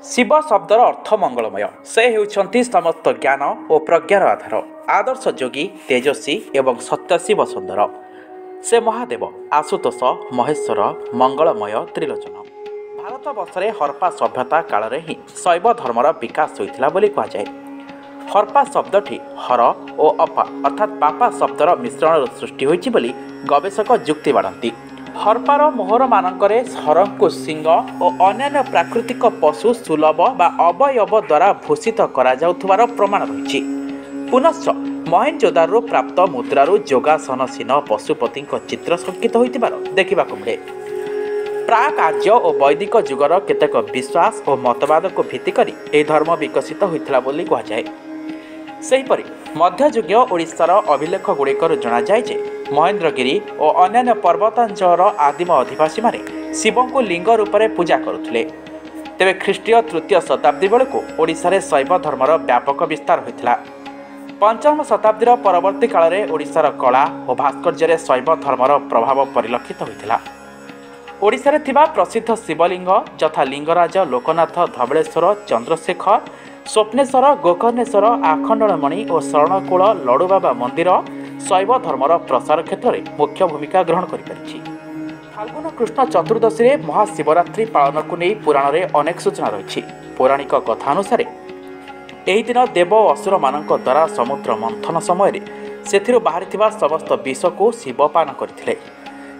ଶିବ ଶବ୍ଦର ଅର୍ଥ ମଙ୍ଗଳମୟ। ସେ ହେଉଛନ୍ତି ସମସ୍ତ ଜ୍ଞାନ ଓ ପ୍ରଜ୍ଞାର ଆଧାର, ଆଦର୍ଶ ଯୋଗୀ, ତେଜସ୍ୱୀ ଏବଂ ସତ୍ୟଶିବ ସୁନ୍ଦର। ସେ ମହାଦେବ, ଆଶୁତୋଷ, ମହେଶ୍ୱର, ମଙ୍ଗଳମୟ, ତ୍ରିଲୋଚନ। ଭାରତବର୍ଷରେ ହରପ୍ପା ସଭ୍ୟତା କାଳରେ ହିଁ ଶୈବ ଧର୍ମର ବିକାଶ ହୋଇଥିଲା ବୋଲି କୁହାଯାଏ। ହରପ୍ପା ଶବ୍ଦଟି ହର ଓ ଅପା ଅର୍ଥାତ୍ ବାପା ଶବ୍ଦର ମିଶ୍ରଣରୁ ସୃଷ୍ଟି ହୋଇଛି ବୋଲି ଗବେଷକ ଯୁକ୍ତି ବାଢ଼ନ୍ତି। ହରପ୍ପାର ମୋହରମାନଙ୍କରେ ହରଙ୍କୁ ସିଂହ ଓ ଅନ୍ୟାନ୍ୟ ପ୍ରାକୃତିକ ପଶୁ ସୁଲଭ ବା ଅବୟବ ଦ୍ୱାରା ଭୂଷିତ କରାଯାଉଥିବାର ପ୍ରମାଣ ରହିଛି। ପୁନଶ୍ଚ ମହେଞ୍ଜୋଦାରରୁ ପ୍ରାପ୍ତ ମୁଦ୍ରାରୁ ଯୋଗାସନସୀନ ପଶୁପତିଙ୍କ ଚିତ୍ର ଶଙ୍କିତ ହୋଇଥିବାର ଦେଖିବାକୁ ମିଳେ। ପ୍ରାକ୍ ଆର୍ଯ୍ୟ ଓ ବୈଦିକ ଯୁଗର କେତେକ ବିଶ୍ୱାସ ଓ ମତବାଦକୁ ଭିତ୍ତି କରି ଏହି ଧର୍ମ ବିକଶିତ ହୋଇଥିଲା ବୋଲି କୁହାଯାଏ। ସେହିପରି ମଧ୍ୟଯୁଗୀୟ ଓଡ଼ିଶାର ଅଭିଲେଖଗୁଡ଼ିକରୁ ଜଣାଯାଏ ଯେ ମହେନ୍ଦ୍ରଗିରି ଓ ଅନ୍ୟାନ୍ୟ ପର୍ବତାଞ୍ଚଳର ଆଦିମ ଅଧିବାସୀମାନେ ଶିବଙ୍କୁ ଲିଙ୍ଗ ରୂପରେ ପୂଜା କରୁଥିଲେ। ତେବେ ଖ୍ରୀଷ୍ଟୀୟ ତୃତୀୟ ଶତାବ୍ଦୀ ବେଳକୁ ଓଡ଼ିଶାରେ ଶୈବ ଧର୍ମର ବ୍ୟାପକ ବିସ୍ତାର ହୋଇଥିଲା। ପଞ୍ଚମ ଶତାବ୍ଦୀର ପରବର୍ତ୍ତୀ କାଳରେ ଓଡ଼ିଶାର କଳା ଓ ଭାସ୍କର୍ଯ୍ୟରେ ଶୈବ ଧର୍ମର ପ୍ରଭାବ ପରିଲକ୍ଷିତ ହୋଇଥିଲା। ଓଡ଼ିଶାରେ ଥିବା ପ୍ରସିଦ୍ଧ ଶିବଲିଙ୍ଗ ଯଥା ଲିଙ୍ଗରାଜ, ଲୋକନାଥ, ଧବଳେଶ୍ୱର, ଚନ୍ଦ୍ରଶେଖର, ସ୍ୱପ୍ନେଶ୍ୱର, ଗୋକର୍ଣ୍ଣେଶ୍ୱର, ଆଖଣ୍ଡଳମଣି ଓ ଶରଣକୂଳ ଲଡ଼ୁବାବା ମନ୍ଦିର ଶୈବ ଧର୍ମର ପ୍ରସାର କ୍ଷେତ୍ରରେ ମୁଖ୍ୟ ଭୂମିକା ଗ୍ରହଣ କରିପାରିଛି। ଫାଲ୍ଗୁନ କୃଷ୍ଣ ଚତୁର୍ଦ୍ଦଶୀରେ ମହାଶିବରାତ୍ରି ପାଳନକୁ ନେଇ ପୁରାଣରେ ଅନେକ ସୂଚନା ରହିଛି। ପୌରାଣିକ କଥା ଅନୁସାରେ ଏହି ଦିନ ଦେବ ଓ ଅସୁରମାନଙ୍କ ଦ୍ୱାରା ସମୁଦ୍ର ମନ୍ଥନ ସମୟରେ ସେଥିରୁ ବାହାରିଥିବା ସମସ୍ତ ବିଷକୁ ଶିବ ପାନ କରିଥିଲେ।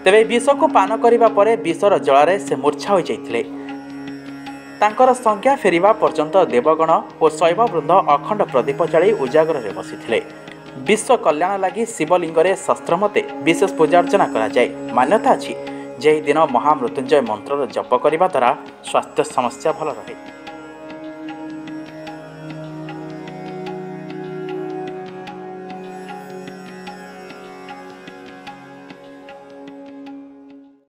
ତେବେ ଏହି ବିଷକୁ ପାନ କରିବା ପରେ ବିଷର ଜଳାରେ ସେ ମୂର୍ଚ୍ଛା ହୋଇଯାଇଥିଲେ। ତାଙ୍କର ସଂଜ୍ଞା ଫେରିବା ପର୍ଯ୍ୟନ୍ତ ଦେବଗଣ ଓ ଶୈବବୃନ୍ଦ ଅଖଣ୍ଡ ପ୍ରଦୀପ ଜାଳି ଉଜାଗରରେ ବସିଥିଲେ। ବିଶ୍ୱ କଲ୍ୟାଣ ଲାଗି ଶିବଲିଙ୍ଗରେ ଶାସ୍ତ୍ରମତେ ବିଶେଷ ପୂଜାର୍ଚ୍ଚନା କରାଯାଏ। ମାନ୍ୟତା ଅଛି ଯେ ଏହି ଦିନ ମହାମୃତ୍ୟୁଞ୍ଜୟ ମନ୍ତ୍ରର ଜପ କରିବା ଦ୍ୱାରା ସ୍ୱାସ୍ଥ୍ୟ ସମସ୍ୟା ଭଲ ରହେ।